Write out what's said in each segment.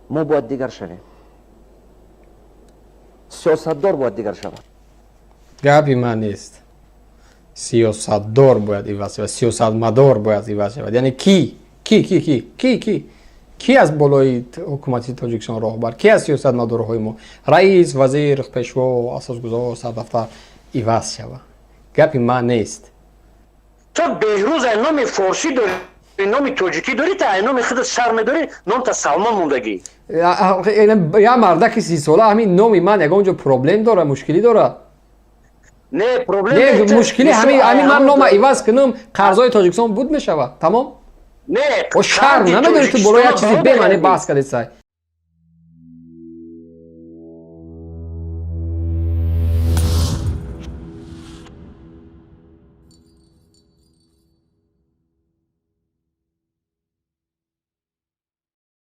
Мо бояд дигар шавем, сиёсатдор бояд дигар шавад. Гапи ман нест. Сиёсатдор бояд иваз шавад, сиёсатмадор бояд иваз шавад. Яъне ки ки ки ки ки ки ки аз болои ҳукумати Тоҷикистон роҳбар, ки аз сиёсатмадорҳои мо, раис, вазир, пешво, асосгузор, сардафтар иваз шавад. Гапи ман нест. То Беҳрӯз ай номи форсӣ дорӣ, номи тоҷикӣ дорӣ, та ай номи худат шарм медорӣ, номта Салмон мондагӣ. Я мардаки 30-сола, ҳамин номи ман ягон ҷо проблем дора, мушкилӣ дора? Не, проблем. Не, мушкилӣ ҳамин ман нома иваз кунам, қарзҳои Тоҷикистон буд мешавад, тамом. Не. О, шарм намедорӣ, ту болои як чизи бемаъне баҳс кардед, сай.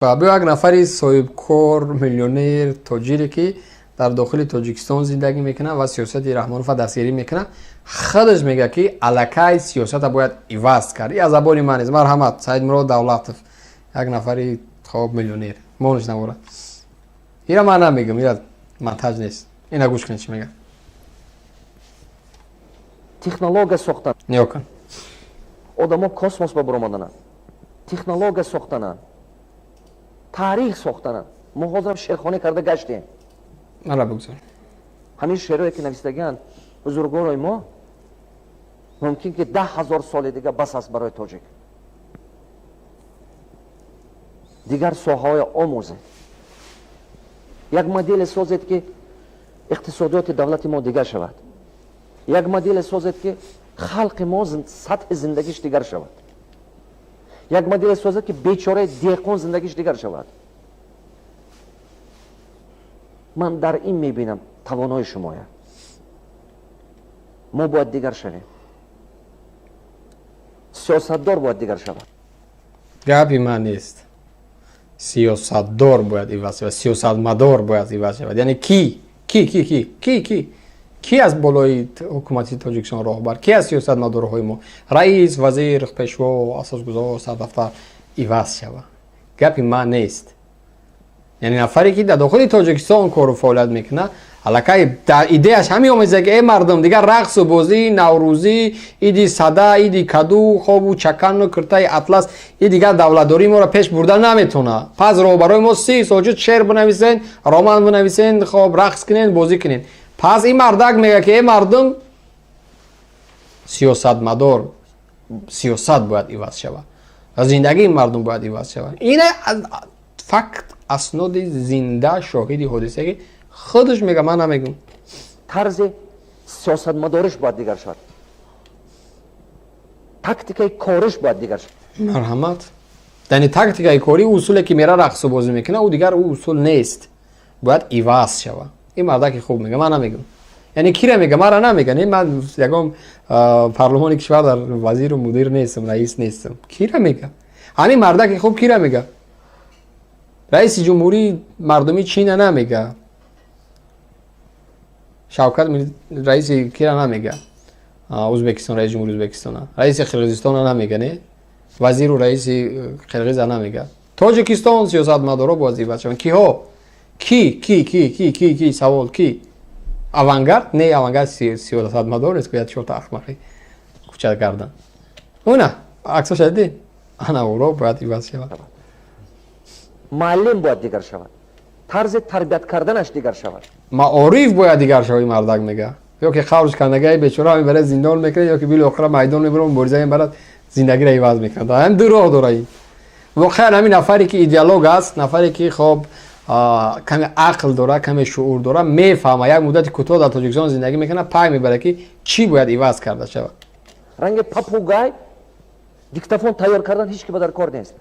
Биё, як нафари соҳибкор, миллионер, тоҷире, ки дар дохили Тоҷикистон зиндагӣ мекунад ва сиёсати Раҳмонова дастгирӣ мекунад, худаш мегӯяд, ки аллакай сиёсата бояд иваз кард. И аз забони ман нест. Марҳамат, Саидмурод Давлатов, як нафари хоб миллионер, монаш наборад. Ира ман намегӯм, ира монтаж нест. Ина гӯш кунед, чӣ мегӯяд. Технология сохтан. Нигоҳ кун. Одамо космос ба баромадананд, технология сохтананд, таърих сохтананд. Мо ҳозирам шеърхонӣ карда гаштем. Мара бигзор. Ҳамин шеърое, ки нависдагианд бузургорои мо, мумкин ки 10 000 соли дига бас аст барои тоҷик. Дигар соҳаҳоя омӯзед, як моделе созед, ки иқтисодиёти давлати мо дигар шавад, як моделе созед, ки халқи мо сатҳи зиндагиш дигар шавад, як моделе созед, ки бечораи деҳқон зиндагиш дигар шавад. Ман дар ин мебинам тавонои шумоя. Мо бояд дигар шавем, сиёсатдор бояд дигар шавад. Гапи ман нест. Сиёсатдор бояд иваз шавад, сиёсатмадор бояд иваз шавад. Яъне ки ки ки ки ки ки ки аз болои ҳукумати Тоҷикистон роҳбар, ки аз сиёсатмадорҳои мо, раис, вазир, пешво, асосгузор, сардафтар иваз шавад. Гапи ман нест. Яъне нафаре, ки дар дохили Тоҷикистон кору фаъолият мекунад, аллакай дар идеяш ҳамин омеза, ки э мардум, дигар рақсу бозӣ, наврӯзӣ, иди сада, иди каду, хобу чакану киртаи атлас и дигар давлатдории моро пеш бурда наметавонад. Пас роҳбарои мо 30 сол шуд, шеър бинависен, роман бинависен, хоб, рақс кунен, бозӣ кунен. Пас ин мардак мегӯяд, ки э мардум, сиёсатмадор, сиёсат бояд иваз шавад ва зиндагии мардум бояд иваз шавад. Ина факт, асноди зинда, шоҳиди ҳодиса, ки худаш мега, ман намегӯм. Тарзи сиёсатмадориш бояд дигар шавад, тактикаи кориш бояд дигар шавад. Марҳамат. Яъне тактикаи корӣ, усуле, ки мера рақсу бозӣ мекунад, ӯ дигар ӯ усул нест, бояд иваз шавад. Ин мардаки хуб мега, ман намегӯм. Яъне кира мега, мара намега. Не, ман ягон парлумони кишвар дар вазиру мудир нестам, раис нестам. Кира мега ҳамин мардаки хуб? Кира мега? Раиси ҷумҳурии мардумии Чина намега, Шавкат раиси кира намега, Ӯзбекистон, раиси ҷумҳури Ӯзбекистона, раиси Қирғизистона намега, не, вазиру раиси Қирғиза намега. Тоҷикистон сиёсатмадоро бояд иваз шаванд. Киҳо? Ки ки ки ки ки ки? Савол: ки? Авангард? Не, Авангард сиёсатмадор нест, як чорта ахмақи кӯчагардан. Уна аксоша дидӣ, ана уро бояд иваз шавад. Муаллим бояд дигар шавад, тарзи тарбият карданаш дигар шавад. Маориф бояд дигар шавад, мардак мега. Ё ки қаврш кандагаи бечора мебарад, зиндон мекунад, ё ки билохира майдон мебарад, мубориза мебарад, зиндагиро иваз мекунад. Ҳам ду роҳ дора ин. Воқеан ҳамин нафаре, ки идеолог аст, нафаре, ки хоб каме ақл дора, каме шуур дора, мефаҳма, як муддати кӯтоҳ дар Тоҷикистон зиндагӣ мекунад, пай мебарад, ки чӣ бояд иваз карда шавад. Ранги попугай диктофон тайёр кардан ҳеҷ ки ба дар кор нест.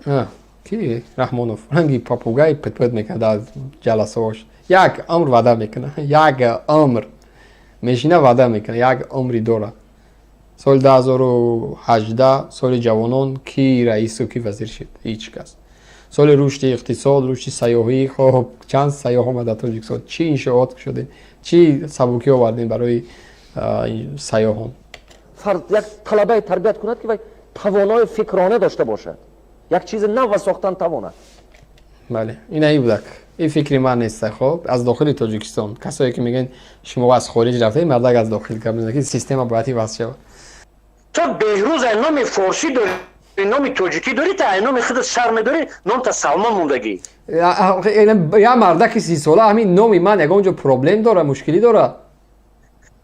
Ки Раҳмонов ранги попугай пит-пит мекунад дар ҷаласаҳош. Як умр ваъда мекунад, як умр мешина, ваъда мекунад, як умри дора. Соли 2018, соли ҷавонон, ки раису ки вазир шуд? Ҳеҷ кас. Соли рушди иқтисод, рушди сайёҳӣ, хоб, чанд сайёҳ омад дар Тоҷикистон? Чӣ иншоот шудем, чӣ сабукӣ овардем барои сайёҳон? Як талабае тарбият кунад, ки вай тавонои фикрона дошта бошад, як чизи нав сохтан тавонад. Бале, ина будак, ин фикри ман нест. Хоб, аз дохили Тоҷикистон касое ки мегӯянд, шумо аз хориҷ рафтаи, мардак аз дохил гап мезанад, ки система бояд иваз шавад. Ту, Беҳрӯз, ай номи форсӣ дорӣ, номи тоҷикӣ дорӣ, та ай номи худат шарм медорӣ, номта Салмон мондагӣ. Я мардаки 30-сола, ҳамин номи ман ягон ҷо проблем дора, мушкилӣ дора?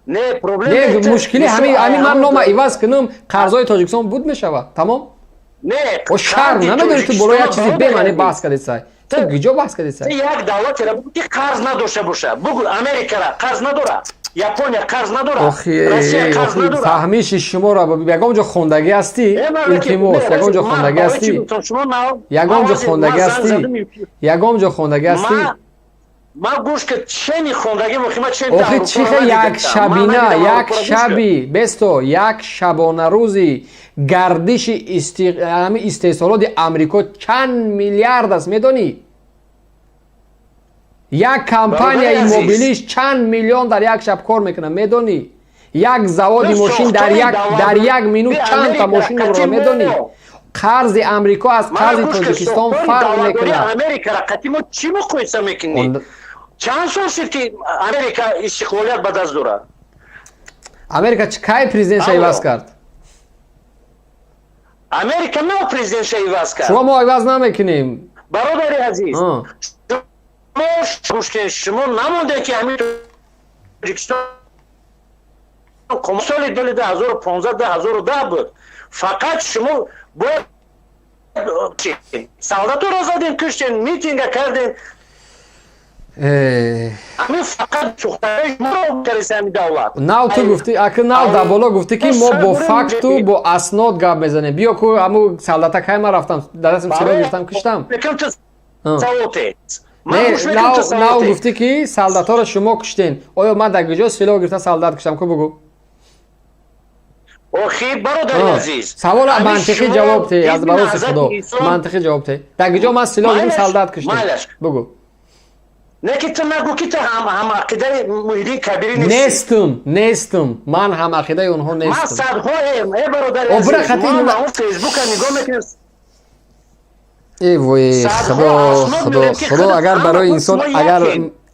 Не, проблем. Не, мушкилӣ ҳамин ман нома иваз кунам, қарзои Тоҷикистон буд мешавад, тамом. Не. О, шарм намедорӣ, ту болои як чизи бемаъне баҳс кардесай, ту гиҷо баҳс кардесай? Як давлатеро бугӯ, ки қарз надошта боша. Бугӯ, Америкара қарз надора, Япония қарз надора, Россия қарз надора. Фаҳмиши шуморо, ягон ҷо хондагӣ ҳастӣ? Илтимос, ягон ҷо хондагӣ ҳастӣ? Ягон ҷо хондагӣ ҳастӣ? Ягон ҷо хондагӣ ҳастӣ? Ман гӯш ки, чени хондагӣ мохима чен. Охи, чихе як шабина, як шаби бесто, як шабонарӯзи гардиши ҳами истеҳсолоти Амрико чанд миллиард аст, медонӣ? Як компанияи мобилиш чанд миллион дар як шаб кор мекунад, медонӣ? Як заводи мошин дар як минут чандта мошин мебарад, медонӣ? Қарзи Амрико аз қарзи Тоҷикистон фарқ мекунад. Америкара қати мо чӣ муқоиса мекунӣ? Чанд сол шуд, ки Америка истиқлолият ба даст дорад? Америка кай президентша иваз кард? Америка нав президентша иваз кард. Шумо мо иваз намекунем. Бародари азиз, шумо гӯш кунед, шумо намонде, ки ҳамин Тоҷикистон соли 2015, 2010 буд. Фақат шумо бояд солдаторо задем, куштем, митинга кардем. Ҳамин фақат сухтаи шуморо кареса ҳамин давлат. Нав ту гуфтӣ, аки нав дар боло гуфтӣ, ки мо бо факту бо аснод гап мезанем. Биё ку, ҳаму солдата кай ман рафтам, дар дастам силоҳ гирифтам, куштам? Нав гуфтӣ, ки солдаторо шумо куштен. Оё ман дар куҷо силоҳ гирифта, солдат куштам, ку бугӯ? Охи, бародари азиз. Савола мантиқӣ ҷавоб те, аз бароси Худо, мантиқӣ ҷавоб те. Дар куҷо ман силоҳ гирифтам, солдат куштем, бугӯ. Не, ки ту нагӯ, ки ту ҳамақидаи Муҳиддин Кабирӣ нестӣ. Нестум, нестум, ман ҳамақидаи онҳо нестум. Ман садҳоем, э бародари азиз, мо он Фейсбука нигоҳ мекунем. Э вой, Худо, Худо, Худо, агар барои инсон агар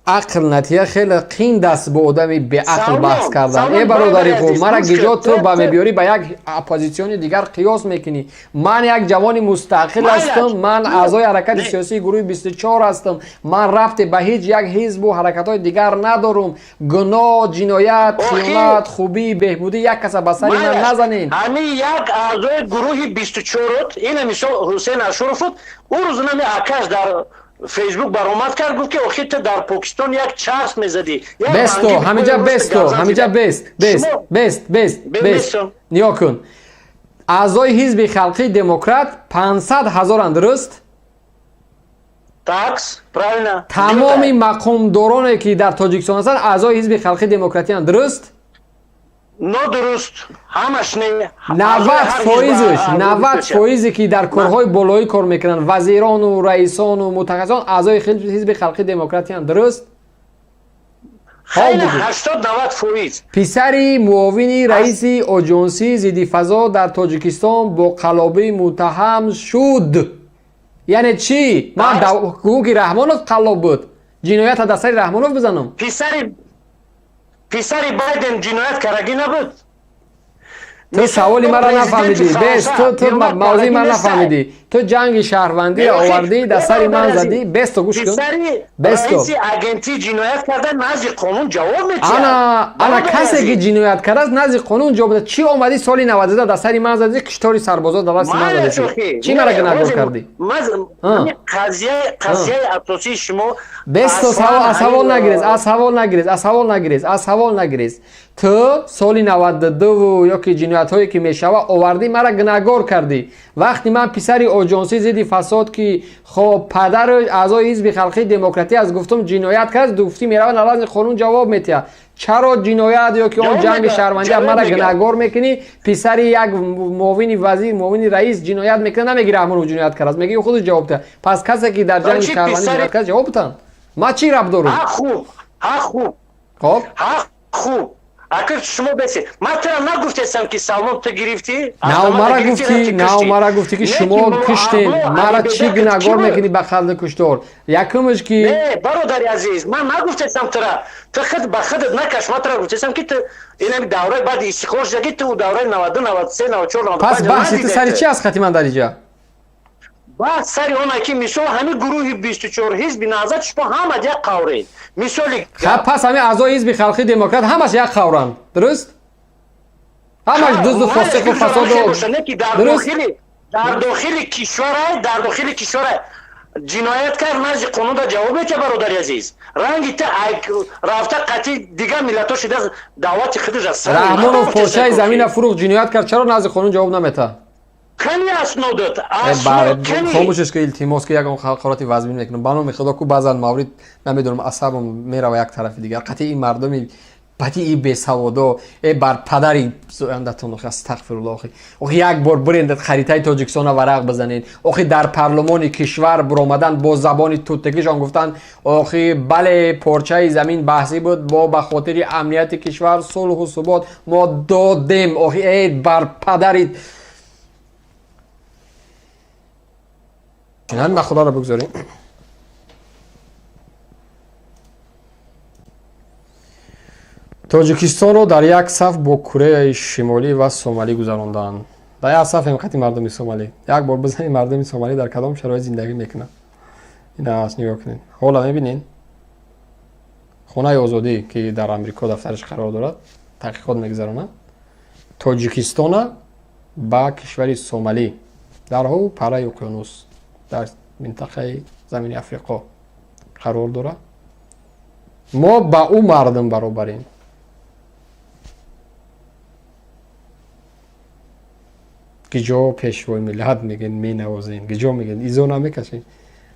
ақл натия, хеле қинд аст бо одами беақл баҳс кардан. Э бародари хуб, мара гиҷо ту ба мебиёрӣ, ба як оппозитсиони дигар қиёс мекунӣ? Ман як ҷавони мустақил ҳастам, ман аъзои ҳаракати сиёсии гурӯҳи 24 ҳастам, ман рафте ба ҳеҷ як ҳизбу ҳаракатҳои дигар надорум. Гуноҳ, ҷиноят, хиёнат, хубӣ, беҳбудӣ як каса ба сари ман назанен. Ҳамин як аъзои гурӯҳи 24-от, ина мисол Ҳусейн Ашуровуд, ӯ рӯз нами акаш дар Фейсбук баромад кард, гуфт, ки охир ту дар Покистон як чарс мезадӣ. Бесто, ҳамиҷа бесто, ҳамиҷа бест, бест, бест, бест, бест. Нигоҳ кун, аъзои Ҳизби Халқии Демократ 500 ҳазоранд, дуруст? Такс, правильно. Тамоми мақомдороне, ки дар Тоҷикистон ҳастанд, аъзои Ҳизби Халқии демократиянд, дуруст? Нодуруст, ҳамаш не. 90 фоизш, 90 фоизе, ки дар корҳои болоӣ кор мекунанд, вазирону раисону мутахассисон, аъзои Ҳизби Халқии демократиянд, дуруст? 80-90 фоиз. Писари муовини раиси оҷонсии зидди фасод дар Тоҷикистон бо қаллобӣ муттаҳам шуд. Яъне чӣ? Ман гӯм, ки Раҳмонов қаллоб буд, ҷиноята дар сари Раҳмонов бизанам? Писари Байден ҷиноят карагӣ набуд? Ту саволи маро нафаҳмидӣ, бес, ту мавзӯи ман нафаҳмидӣ. Ту ҷанги шаҳрвандиро овардӣ, дар сари ман задӣ. Бесто, гӯш кун. Бесто, агентӣ ҷиноят карда, назди қонун ҷавоб метиҳад. Ана, касе, ки ҷиноят кардааст, назди қонун ҷавоб медиҳад. Чӣ омадӣ, соли 92 дар сари ман задӣ, киштори сарбозо дар дасти ман задӣ? Чӣ мара гунаҳгор кардӣ? Қазияи асосии шумо. Бесто, аз савол нагирез, аз савол нагирез, аз савол нагирез, аз савол нагирез. Ту соли 92 ё ки ҷиноятҳое, ки мешава, овардӣ, мара гунаҳгор кардӣ. Вақти ман писари оҷонсии зидди фасод, ки хоб падару аъзои Ҳизби Халқии демократӣ аст, гуфтум, ҷиноят кард, гуфтӣ, мерава назди қонун ҷавоб метиҳад. Чаро ҷиноят ё ки он ҷанги шаҳрвандия мара гунаҳгор мекунӣ? Писари як муовини вазир, муовини раис ҷиноят мекунад, намеги Раҳмонов ҷиноят кардааст, меги худаш ҷавоб диҳад. Пас касе, ки дар ҷанги шаҳрвандӣ ҷиноят кард, ҷавоб битанд. Ман чӣ рабт дорум? Хуб. Хоб. Хуб. Акр шумо бесе. Ман тура нагуфтестам ки Салмон ту гирифтӣ. На, мара гуфтӣ, на, мара гуфтӣ ки шумо куштед. Мара чӣ гунаҳгор мекунӣ ба қалби куштор? Якумш ки Не, бародари азиз, ман нагуфтестам тура. Ту худ ба худат накаш. Ман тура гуфтестам ки ту инами давраи баъди истиқлол шуда, ту давраи 92, 93, 94, 95. Пас баҳси ту сари чӣ аст, хати ман дар иҷа? Баъд сари оне ки мисол ҳамин гурӯҳи 24 ҳизби Наҳзат шумо ҳамад як қавред. Мисоли Пас ҳамин аъзои ҳизби халқии демократ ҳамаш як қавранд, дуруст? Ҳамаш дузду фосиқу фасоду. Дуруст? Дар дохили кишвара, дар дохили кишвара ҷиноят кард, назди қонунда ҷавоб метиҳа, бародари азиз. Ранги та рафта қатъи дигар миллатҳо шида даъвати худаш аст. Раҳмонов порчаи замина фурӯхт, ҷиноят кард, чаро назди қонун ҷавоб наметаҳад? Кани аснодат? Хомӯшеш ки, илтимос, ки ягон ҳақорати вазмин мекунам. Ба номи Худо ку, баъзан маврид намедонам, асабам мерава як тарафи дигар. Қатъи ин мардуми бадии бесаводо, э, бар падари зояндатон, охи, астағфирулло. Охи, охи, як бор бирен харитаи Тоҷикистона варақ бизанед. Охи, дар парлумони кишвар буромадан, бо забони тутакишон гуфтанд: охи, бале, порчаи замин баҳсӣ буд, мо ба хотири амнияти кишвар, сулҳу субот мо додем. Охи, э, бар падари на Худоро бигзорем. Тоҷикистонро дар як саф бо Кореяи Шимолӣ ва Сомалӣ гузаронданд. Дар як саф ҳамқати мардуми Сомалӣ. Як бор бизанед, мардуми Сомалӣ дар кадом шароит зиндагӣ мекунад. Ина аст, нигоҳ кунед, ҳола мебинед. Хонаи Озодӣ, ки дар Амрико дафтараш қарор дорад, таҳқиқот мегузаронад. Тоҷикистона ба кишвари Сомалӣ дар ҳов параи уқёнус, дар минтақаи замини Африқо қарор дорад. Мо ба ӯ мардум баробарем. Гиҷо пешвои миллат мегӯен, менавозем, гиҷо мегӯен, изо намекашем.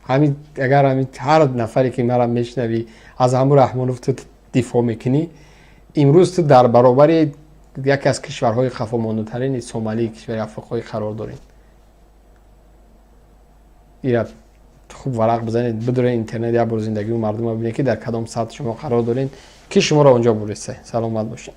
Ҳамин агар ҳамин ҳар нафаре ки мара мешунавӣ, аз ҳамун Раҳмонов ту дифоъ мекунӣ, имрӯз ту дар баробари яке аз кишварҳои хафомондатарини Сомалӣ, кишвари африқоӣ, қарор дорем. Ира хуб варақ бизанед, бидуред интернет, як бор зиндагии мардума бибинед, ки дар кадом сатҳ шумо қарор доред, ки шуморо онҷо буриста. Саломат бошед.